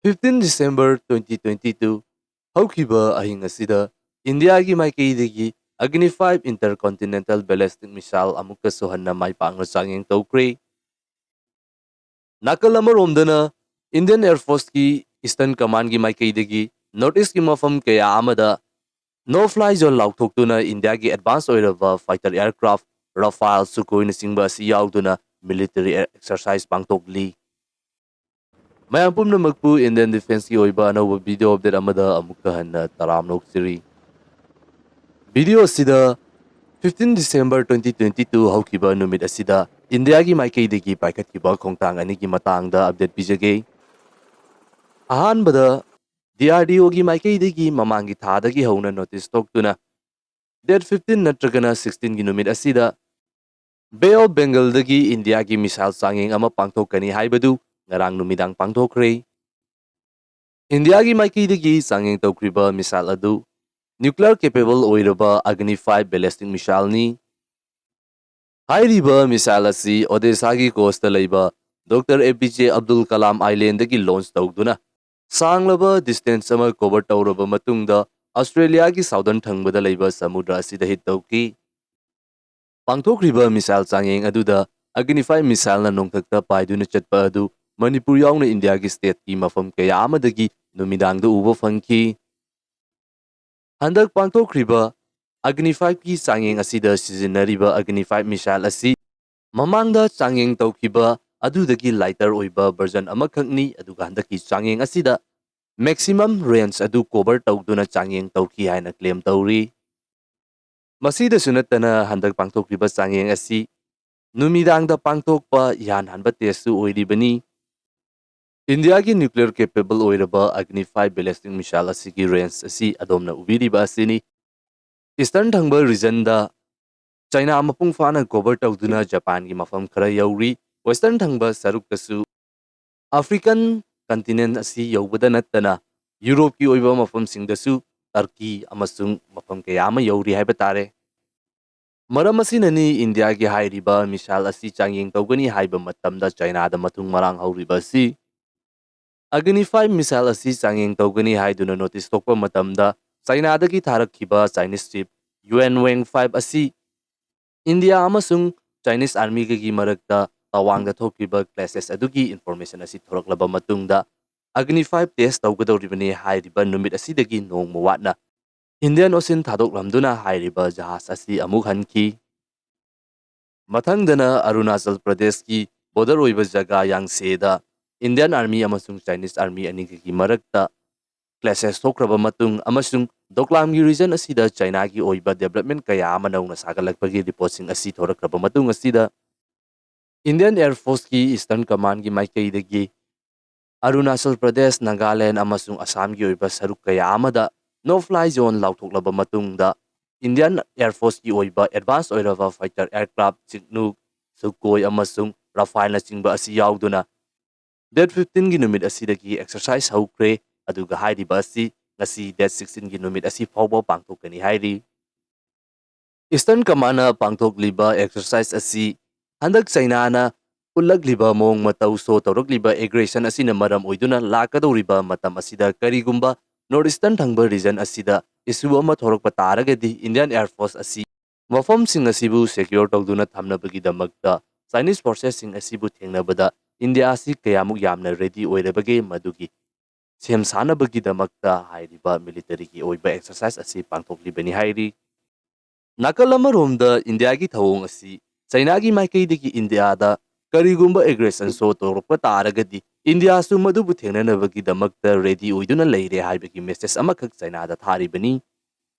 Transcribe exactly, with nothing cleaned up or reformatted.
Fifteen December twenty twenty-two, ꯍꯧꯈꯤꯕ ꯑꯍꯤꯡ ꯑꯁꯤꯗ ꯏꯟꯗꯤꯌꯥꯒꯤ ꯃꯥꯏꯀꯩꯗꯒꯤ Agni five intercontinental ballistic missile ꯑꯃꯨꯛꯀꯁꯨ ꯍꯟꯅ ꯃꯥꯏ ꯄꯥꯛꯅ ꯆꯥꯡꯌꯦꯡ ꯇꯧꯈ꯭ꯔꯦ꯫ ꯅꯥꯀꯜ ꯑꯃꯔꯣꯝꯗꯅ Indian Air Forceꯀꯤ Eastern Commandꯒꯤ ꯃꯥꯏꯀꯩꯗꯒꯤ North Eastꯀꯤ ꯃꯐꯝ ꯀꯌꯥ ꯑꯃꯗ no fly zone ꯂꯥꯎꯊꯣꯛꯇꯨꯅ ꯏꯟꯗꯤꯌꯥꯒꯤ advance ꯑꯣꯏꯔꯕ fighter aircraft Rafale, Sukhoi ꯅꯆꯤꯡꯕ ꯑꯁꯤ ꯌꯥꯎꯗꯨꯅ military exercise ꯄꯥꯡꯊꯣꯛꯂꯤ꯫ ꯃꯌꯥꯝ ꯄꯨꯝꯅꯃꯛꯄꯨ Indian Defenceꯀꯤ ꯑꯣꯏꯕ ꯑꯅꯧꯕ video update ꯑꯃꯗ ꯑꯃꯨꯛꯀ ꯍꯟꯅ ꯇꯔꯥꯝꯅ ꯑꯣꯛꯆꯔꯤ꯫ Video ꯑꯁꯤꯗ fifteen December twenty twenty-two ꯍꯧꯈꯤꯕ ꯅꯨꯃꯤꯠ ꯑꯁꯤꯗ ꯏꯟꯗꯤꯌꯥꯒꯤ ꯃꯥꯏꯀꯩꯗꯒꯤ ꯄꯥꯏꯈꯠꯈꯤꯕ ꯈꯣꯡꯊꯥꯡ ꯑꯅꯤꯒꯤ ꯃꯇꯥꯡꯗ update ꯄꯤꯖꯒꯦ꯫ ꯑꯍꯥꯟꯕꯗ, DRDOꯒꯤ ꯃꯥꯏꯀꯩꯗꯒꯤ ꯃꯃꯥꯡꯒꯤ ꯊꯥꯗꯒꯤ ꯍꯧꯅ notice ꯊꯣꯛꯇꯨꯅ date fifteen ꯅꯠꯇ꯭ꯔꯒꯅ sixteenꯒꯤ ꯅꯨꯃꯤꯠ ꯑꯁꯤꯗ Bay of Bengalꯗꯒꯤ ꯏꯟꯗꯤꯌꯥꯒꯤ missile ꯆꯥꯡꯌꯦꯡ ꯑꯃ ꯄꯥꯡꯊꯣꯛꯀꯅꯤ ꯍꯥꯏꯕꯗꯨ ꯉꯔꯥꯡ ꯅꯨꯃꯤꯗꯥꯡ ꯄꯥꯡꯊꯣꯛꯈ꯭ꯔꯦ꯫ ꯏꯟꯗꯤꯌꯥꯒꯤ ꯃꯥꯏꯀꯩꯗꯒꯤ ꯆꯥꯡꯌꯦꯡ ꯇꯧꯈ꯭ꯔꯤꯕ missile ꯑꯗꯨ nuclear capable ꯑꯣꯏꯔꯕ Agni five ballistic missileꯅꯤ꯫ ꯍꯥꯏꯔꯤꯕ missile ꯑꯁꯤ Odishaꯒꯤ coastꯇ ꯂꯩꯕ Doctor APJ Abdul Kalam Islandꯗꯒꯤ launch ꯇꯧꯗꯨꯅ ꯁꯥꯡꯂꯕ distance ꯑꯃ cover ꯇꯧꯔꯕ ꯃꯇꯨꯡꯗ Australiaꯒꯤ southern ꯊꯪꯕꯗ ꯂꯩꯕ ꯁꯃꯨꯗ꯭ꯔ ꯑꯁꯤꯗ hit ꯇꯧꯈꯤ꯫ ꯄꯥꯡꯊꯣꯛꯈ꯭ꯔꯤꯕ missile ꯆꯥꯡꯌꯦꯡ ꯑꯗꯨꯗ Agni five missileꯅ ꯅꯣꯡꯊꯛꯇ ꯄꯥꯏꯗꯨꯅ ꯆꯠꯄ ꯑꯗꯨ ꯃꯅꯤꯄꯨꯔ ꯌꯥꯎꯅ ꯏꯟꯗꯤꯌꯥꯒꯤ stateꯀꯤ ꯃꯐꯝ ꯀꯌꯥ ꯑꯃꯗꯒꯤ ꯅꯨꯃꯤꯗꯥꯡꯗ ꯎꯕ ꯐꯪꯈꯤ꯫ ꯍꯟꯗꯛ ꯄꯥꯡꯊꯣꯛꯈ꯭ꯔꯤꯕ Agni fiveꯀꯤ ꯆꯥꯡꯌꯦꯡ ꯑꯁꯤꯗ ꯁꯤꯖꯤꯟꯅꯔꯤꯕ Agni five missile ꯑꯁꯤ ꯃꯃꯥꯡꯗ ꯆꯥꯡꯌꯦꯡ ꯇꯧꯈꯤꯕ ꯑꯗꯨꯗꯒꯤ lighter ꯑꯣꯏꯕ version ꯑꯃꯈꯛꯅꯤ, ꯑꯗꯨꯒ ꯍꯟꯗꯛꯀꯤ ꯆꯥꯡꯌꯦꯡ ꯑꯁꯤꯗ maximum range ꯑꯗꯨ cover ꯇꯧꯗꯨꯅ ꯆꯥꯡꯌꯦꯡ ꯇꯧꯈꯤ ꯍꯥꯏꯅ claim ꯇꯧꯔꯤ꯫ ꯃꯁꯤꯗꯁꯨ ꯅꯠꯇꯅ, ꯍꯟꯗꯛ ꯄꯥꯡꯊꯣꯛꯈꯤꯕ ꯆꯥꯡꯌꯦꯡ ꯑꯁꯤ ꯅꯨꯃꯤꯗꯥꯡꯗ ꯄꯥꯡꯊꯣꯛꯄ ꯏꯍꯥꯟ ꯍꯥꯟꯕ testꯁꯨ ꯑꯣꯏꯔꯤꯕꯅꯤ꯫ ꯏꯟꯗꯤꯌꯥꯒꯤ nuclear capable ꯑꯣꯏꯔꯕ Agni five ballistic missile ꯑꯁꯤꯒꯤ range ꯑꯁꯤ ꯑꯗꯣꯝꯅ ꯎꯕꯤꯔꯤꯕ ꯑꯁꯤꯅꯤ꯫ Eastern ꯊꯪꯕ regionꯗ China ꯃꯄꯨꯡ ꯐꯥꯅ cover ꯇꯧꯗꯨꯅ ꯖꯄꯥꯟꯒꯤ ꯃꯐꯝ ꯈꯔ ꯌꯧꯔꯤ꯫ Western ꯊꯪꯕ ꯁꯔꯨꯛꯇꯁꯨ African continent ꯑꯁꯤ ꯌꯧꯕꯗ ꯅꯠꯇꯅ ꯌꯨꯔꯣꯞꯀꯤ ꯑꯣꯏꯕ ꯃꯐꯝꯁꯤꯡꯗꯁꯨ Turkey ꯑꯃꯁꯨꯡ ꯃꯐꯝ ꯀꯌꯥ ꯑꯃ ꯌꯧꯔꯤ ꯍꯥꯏꯕ ꯇꯥꯔꯦ꯫ ꯃꯔꯝ ꯑꯁꯤꯅꯅꯤ ꯏꯟꯗꯤꯌꯥꯒꯤ ꯍꯥꯏꯔꯤꯕ missile ꯑꯁꯤ ꯆꯥꯡꯌꯦꯡ ꯇꯧꯒꯅꯤ ꯍꯥꯏꯕ ꯃꯇꯝꯗ Chinaꯗ ꯃꯊꯨꯡ ꯃꯔꯥꯡ ꯍꯧꯔꯤꯕ ꯑꯁꯤ꯫ Agni five missile ꯑꯁꯤ ꯆꯥꯡꯌꯦꯡ ꯇꯧꯒꯅꯤ ꯍꯥꯏꯗꯨꯅ notice ꯊꯣꯛꯄ ꯃꯇꯝꯗ, ꯆꯥꯏꯅꯥꯗꯒꯤ ꯊꯥꯔꯛꯈꯤꯕ Chinese ship Yuan Weng five ꯑꯁꯤ ꯏꯟꯗꯤꯌꯥ ꯑꯃꯁꯨꯡ Chinese Armyꯒꯒꯤ ꯃꯔꯛꯇ ꯇꯋꯥꯡꯗ ꯊꯣꯛꯈꯤꯕ clashes ꯑꯗꯨꯒꯤ information ꯑꯁꯤ ꯊꯣꯔꯛꯂꯕ ꯃꯇꯨꯡꯗ, Agni five test ꯇꯧꯒꯗꯧꯔꯤꯕꯅꯤ ꯍꯥꯏꯔꯤꯕ ꯅꯨꯃꯤꯠ ꯑꯁꯤꯗꯒꯤ ꯅꯣꯡꯃ ꯋꯥꯠꯅ Indian Ocean ꯊꯥꯗꯣꯛꯂꯝꯗꯨꯅ ꯍꯥꯏꯔꯤꯕ ꯖꯍꯥꯖ ꯑꯁꯤ ꯑꯃꯨꯛ ꯍꯟꯈꯤ꯫ ꯃꯊꯪꯗꯅ ꯑꯔꯨꯅꯥꯆꯜ ꯄ꯭ꯔꯗꯦꯁꯀꯤ border ꯑꯣꯏꯕ ꯖꯒꯥ ꯌꯥꯡꯁꯦꯗ Indian Army ꯑꯃꯁꯨꯡ Chinese Army ꯑꯅꯤꯒꯤ ꯃꯔꯛꯇ clashes ꯊꯣꯛꯈ꯭ꯔꯕ ꯃꯇꯨꯡ ꯑꯃꯁꯨꯡ ꯗꯣꯀ꯭ꯂꯥꯝꯒꯤ region ꯑꯁꯤꯗ ꯆꯥꯏꯅꯥꯒꯤ ꯑꯣꯏꯕ development ꯀꯌꯥ ꯑꯃ ꯅꯧꯅ ꯁꯥꯒꯠꯂꯛꯄꯒꯤ reportꯁꯤꯡ ꯑꯁꯤ ꯊꯣꯔꯛꯈ꯭ꯔꯕ ꯃꯇꯨꯡ ꯑꯁꯤꯗ, Indian Air Forceꯀꯤ Eastern Commandꯒꯤ ꯃꯥꯏꯀꯩꯗꯒꯤ ꯑꯔꯨꯅꯥꯆꯜ ꯄ꯭ꯔꯗꯦꯁ, ꯅꯥꯒꯥꯂꯦꯟ ꯑꯃꯁꯨꯡ ꯑꯁꯥꯝꯒꯤ ꯑꯣꯏꯕ ꯁꯔꯨꯛ ꯀꯌꯥ ꯑꯃꯗ no fly zone ꯂꯥꯎꯊꯣꯛꯂꯕ ꯃꯇꯨꯡꯗ, Indian Air Forceꯀꯤ ꯑꯣꯏꯕ advance ꯑꯣꯏꯔꯕ fighter aircraft Chinook, Sukhoi ꯑꯃꯁꯨꯡ Rafaelꯅꯆꯤꯡꯕ ꯑꯁꯤ ꯌꯥꯎꯗꯨꯅ date fifteenꯒꯤ ꯅꯨꯃꯤꯠ ꯑꯁꯤꯗꯒꯤ exercise ꯍꯧꯈ꯭ꯔꯦ, ꯑꯗꯨꯒ ꯍꯥꯏꯔꯤꯕ ꯑꯁꯤ ꯉꯁꯤ date sixteenꯒꯤ ꯅꯨꯃꯤꯠ ꯑꯁꯤ ꯐꯥꯎꯕ ꯄꯥꯡꯊꯣꯛꯀꯅꯤ ꯍꯥꯏꯔꯤ꯫ Eastern Commandꯅ ꯄꯥꯡꯊꯣꯛꯂꯤꯕ exercise ꯑꯁꯤ ꯍꯟꯗꯛ ꯆꯥꯏꯅꯥꯅ ꯎꯠꯂꯛꯂꯤꯕ ꯃꯑꯣꯡ ꯃꯇꯧ show ꯇꯧꯔꯛꯂꯤꯕ aggression ꯑꯁꯤꯅ ꯃꯔꯝ ꯑꯣꯏꯗꯨꯅ ꯂꯥꯛꯀꯗꯧꯔꯤꯕ ꯃꯇꯝ ꯑꯁꯤꯗ ꯀꯔꯤꯒꯨꯝꯕ North Eastern ꯊꯪꯕ region ꯑꯁꯤꯗ issue ꯑꯃ ꯊꯣꯔꯛꯄ ꯇꯥꯔꯒꯗꯤ Indian Air Force ꯑꯁꯤ ꯃꯐꯝꯁꯤꯡ ꯑꯁꯤꯕꯨ secure ꯇꯧꯗꯨꯅ ꯊꯝꯅꯕꯒꯤꯗꯃꯛꯇ Chinese forcesꯁꯤꯡ ꯑꯁꯤꯕꯨ ꯊꯦꯡꯅꯕꯗ ꯏꯟꯗꯤꯌꯥ ꯑꯁꯤ ꯀꯌꯥꯃꯨꯛ ꯌꯥꯝꯅ ready ꯑꯣꯏꯔꯕꯒꯦ, ꯃꯗꯨꯒꯤ ꯁꯦꯝ ꯁꯥꯅꯕꯒꯤꯗꯃꯛꯇ ꯍꯥꯏꯔꯤꯕ militaryꯒꯤ ꯑꯣꯏꯕ exercise ꯑꯁꯤ ꯄꯥꯡꯊꯣꯛꯂꯤꯕꯅꯤ ꯍꯥꯏꯔꯤ꯫ ꯅꯥꯀꯜ ꯑꯃꯔꯣꯝꯗ ꯏꯟꯗꯤꯌꯥꯒꯤ ꯊꯧꯑꯣꯡ ꯑꯁꯤ ꯆꯥꯏꯅꯥꯒꯤ ꯃꯥꯏꯀꯩꯗꯒꯤ ꯏꯟꯗꯤꯌꯥꯗ ꯀꯔꯤꯒꯨꯝꯕ aggression show ꯇꯧꯔꯛꯄ ꯇꯥꯔꯒꯗꯤ ꯏꯟꯗꯤꯌꯥꯁꯨ ꯃꯗꯨꯕꯨ ꯊꯦꯡꯅꯅꯕꯒꯤꯗꯃꯛꯇ ready ꯑꯣꯏꯗꯨꯅ ꯂꯩꯔꯦ ꯍꯥꯏꯕꯒꯤ message ꯑꯃꯈꯛ ꯆꯥꯏꯅꯥꯗ ꯊꯥꯔꯤꯕꯅꯤ꯫